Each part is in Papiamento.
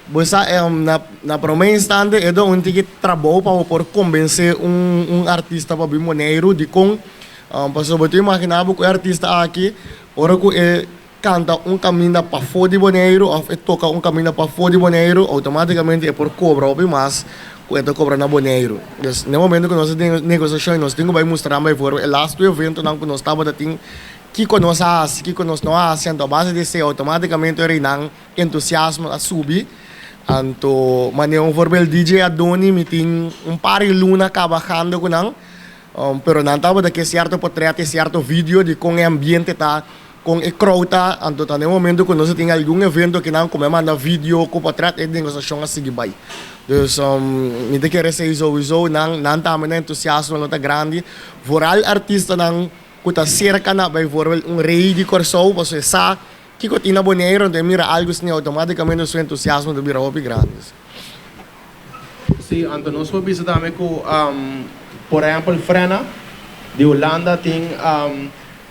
Bo sa, na promé instante e ta un tiki trabou pa bo por kombensé un artista pa bin Boneiru. Dikon? Pasobra bo ta imaginá bo ku e artista aki ora ku e kanta un kaminda pafó di Boneiru òf e toka un kaminda pafó di Boneiru, outomátikamente e por kobra hopi mas ku e ta kobra na Boneiru. Dus na e momento ku nos ta den negosiashon nos tin ku bai mustra nan baivoorbeeld e lastu eventonan ku nos tabata tin, kiko nos a hasi, kiko nos no a hasi, anto a base di esei outomátikamente ora nan entusiasmo a subi. Anto manera un voorbeeld DJ Adoni mi tin un par di luna kabajando ku nan, pero nan tabata ke sierto potret i sierto video di kon e ambiente ta, kon e crowd ta. Anto ta na e momento ku nos a tin algun evento ki nan kume manda video ku potret e negosiashon a sigui bai. Dus mi ta kere esei souiso nan nan tambe nan entusiasmo lo ta grandi, vooral artistanan ku ta serka na bijvoorbeeld un rei di Kòrsou pasobra e sa Kiko tin na Boneiru anto e mira algu asina automaticamente su entusiasmo ta bira hopi grandi. Sí, anto nos por bisa tambe ku por ehèmpel Frenna di Hulanda tin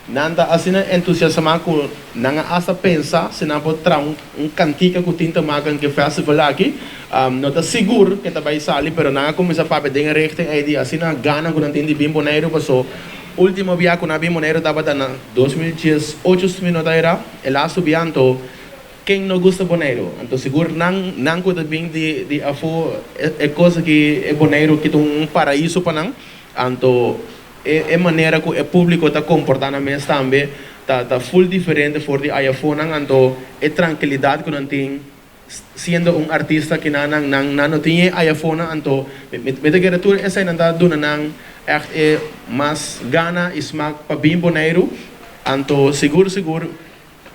nan ta asina entusiasmá ku nan a asta pensa si nan por traha un kantika ku tin te maka ku e festival aki. No ta sigur ke ta bai sali pero nan a kuminsá papia den e richting ei di asina gana ku nan tin di bin Boneiru paso Ultimo bia ku nan a bin Boneiru tabata na 2018 si mi no ta era, e lastu bia anto ken no gusta Boneiru? Anto sigur nan nan ku ta bin di di afó e kos aki e Boneiru ki ta un paraiso pa nan, anto e e manera ku e públiko ta komportá nan mes tambe ta ta ful diferente for di ayafonan, anto e trankilidat ku nan tin Siendo un artista kina nan nan nan no tin e ayafonan anto mi ta kere tur eseinan ta duna nan ègt e mas gana i smak pa bin Boneiru anto sigur sigur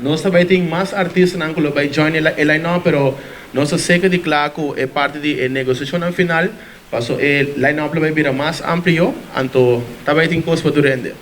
nos ta bai tin mas artistanan ku lo bai join e line up pero nos ta seker di kla ku e parti di e negosiashonnan final paso e line up lo bai bira mas amplio anto ta bai tin kos pa tur hende.